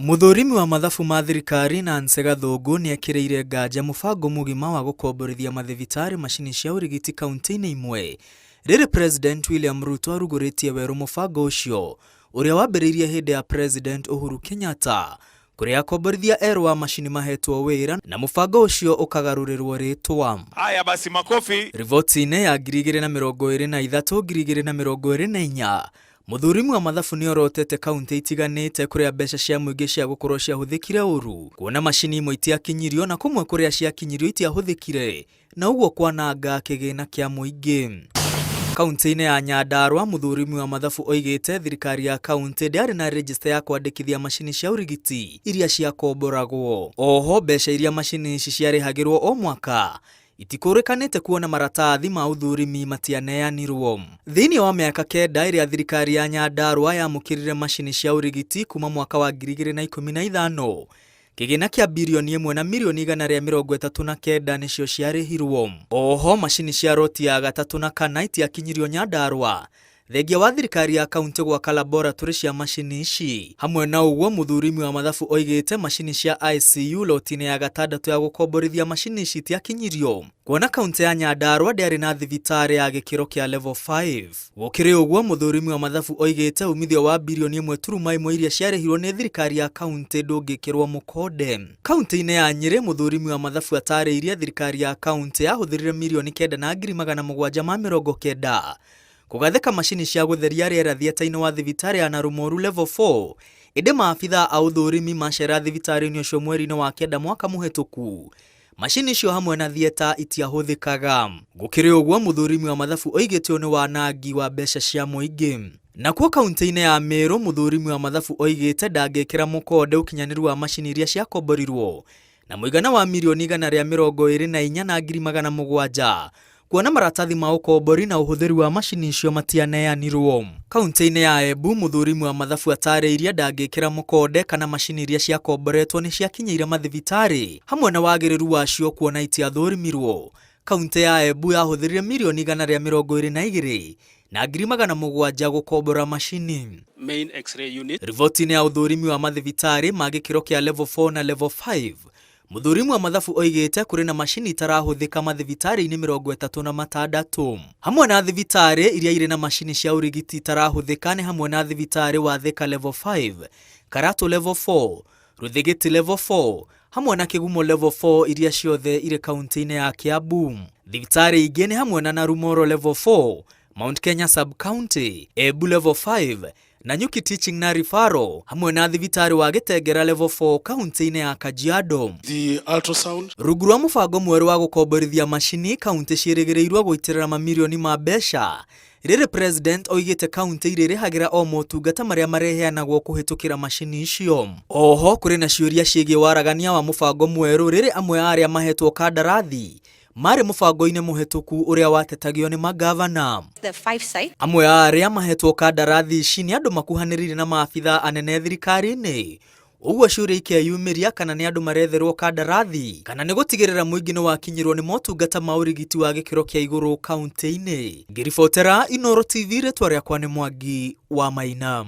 Mũthũrimi wa mathabu ma thirikari Nancy Gathũngũ nĩekĩrĩire nganja mũbango mũgima wa gũkomborithia mathibitarĩ macini cia ũrigiti kauntĩ-inĩ imwe rĩrĩ President William Ruto arugũrĩtie werũ mũbango ũcio ũrĩa wambĩrĩirie hĩndĩ ya President Uhuru Kenyatta kũrĩa akomborithia erũ a macini mahetwo wĩra na mũbango ũcio ũkagarũrĩrwo rĩtwa. Haya basi, makofi. Riboti-inĩ ya 2023 2024 Mũthurimu wa mathabu nĩorotete kauntĩ itiganĩte kũrĩa mbeca cia mũingĩ cia gũkorwo ciahũthĩkire ũru, kuona macini imwe itiakinyirio na kũmwe kũrĩa ciakinyirio itiahũthĩkire na ũguo kwananga kĩgĩna kĩa mũingĩ. Kauntĩ-inĩ ya Nyandarua, mũthurimu wa mathabu oigĩte thirikari ya kauntĩ ndĩarĩ na rejista ya kwandĩkithia macini cia ũrigiti iria ciakomboragwo. Oho mbeca iria macini ici ciarĩhagĩrwo o mwaka itikũrĩkanĩte kuona maratathi ma ũthũrimi matianeanirwo. Thĩinĩ wa mĩaka kenda ĩrĩa thirikari ya Nyandarua yamũkĩrire macini cia ũrigiti kuma mwaka wa 2015, kĩgĩna kĩa birioni ĩmwe na mirioni 139 nĩcio ciarĩhirwo. Oho macini cia roti ya gatatũ na kana itiakinyirio Nyandarua thengia wa thirikari ya kaunti gwaka laboratory cia macini ici. Hamwe na ũguo mũthurimi wa mathabu oigĩte macini cia ICU loti-inĩ ya gatandatũ ya gũkomborithia macini ici itiakinyirio kuona kaunti ya Nyandarua ndĩarĩ na thibitarĩ ya gĩkĩro kĩa level 5. Gũkĩrĩ ũguo mũthurimi wa mathabu oigĩte umithio wa birioni 1.1 iria ciarĩhirwo nĩ thirikari ya kaunti ndũngĩkĩrwo mũkonde. Kaunti-inĩ ya Nyĩrĩ mũthurimi wa mathabu atarĩirie thirikari ya kaunti yahũthĩrire mirioni 9,790 kũgathĩka macini cia gũtheria rĩera thieta-inĩ wa thibitarĩ ya Narumoru level 4 ĩndĩ maabithaa a ũthũrimi macera thibitarĩ-inĩ ũcio mweri-inĩ wa kenda mwaka mũhĩtũku macini icio hamwe na thieta itiahũthĩkaga. Gũkĩrĩ ũguo mũthũrimi wa mathabu oigĩte ũyũ nĩ wanangi wa mbeca cia mũingĩ. Nakuo kaunti-inĩ ya Meru mũthũrimi wa mathabu oigĩte ndangĩkĩra mũkonde ũkinyanĩru wa macini iria ciakomborirwo na mũigana wa mirioni 124,700 kuona maratathi ma ũkombori na ũhũthĩri wa macini icio matianeanirwo. Kaunti-inĩ ya Embu mũthurimu wa mathabu atarĩirie ndangĩkĩra mũkonde kana macini iria ciakomboretwo nĩ ciakinyĩire mathibitarĩ hamwe na wagĩrĩru wacio kuona itiathũrimirwo. Kaunti ya Embu yahũthĩrire mirioni 122,700 gũkombora macini. Main X-ray unit. Riboti-inĩ ya ũthũrimi wa mathibitarĩ ma gĩkĩro kĩa level 4 na level 5 mũthurimu wa mathabu oigĩte kũrĩ na macini itarahũthĩka mathibitarĩ-inĩ 36 hamwe na thibitarĩ iria irĩ na macini cia ũrigiti itarahũthĩka nĩ hamwe na thibitarĩ wa Thika level 5, Karatu level 4, Ruthigiti level 4 hamwe na Kigumo level 4 iria ciothe irĩ kaunti-inĩ ya Kiambu. Thibitarĩ ingĩ nĩ hamwe na Narumoro level 4, Mount Kenya sub county, Embu level 5 Nanyuki Teaching na Referral hamwe na thibitarĩ wa Gĩtengera level 4 kaunti-inĩ ya Kajiado. The ultrasound. Rungu rwa mũbango mwerũ wa gũkomborithia macini kaunti ciĩrĩgĩrĩirwo gũitĩrĩra mamirioni ma mbeca rĩrĩ President oigĩte kaunti irĩrĩhagĩra o motungata marĩa mareheanagwo kũhĩtũkĩra macini icio. Oho kũrĩ na ciũria ciĩgiĩ waragania wa mũbango mwerũ rĩrĩ amwe a arĩa mahetwo kandarathi marĩ mũbango-inĩ mũhĩtũku ũrĩa watetagio nĩ magavana. The 5 sites. Amwe a arĩa mahetwo kandarathi ici nĩ andũ makuhanĩrĩirie na maabithaa anene thirikari-inĩ ũguo ciũria ikeyumĩria kana nĩ andũ maretherwo kandarathi kana nĩ gũtigĩrĩra mũingĩ nĩ wakinyĩrwo nĩ motungata ma ũrigiti wa gĩkĩro kĩa igũrũ kaunti-inĩ. Ngĩribotera Inooro TV rĩtwa rĩakwa nĩ Mwangi wa Maina.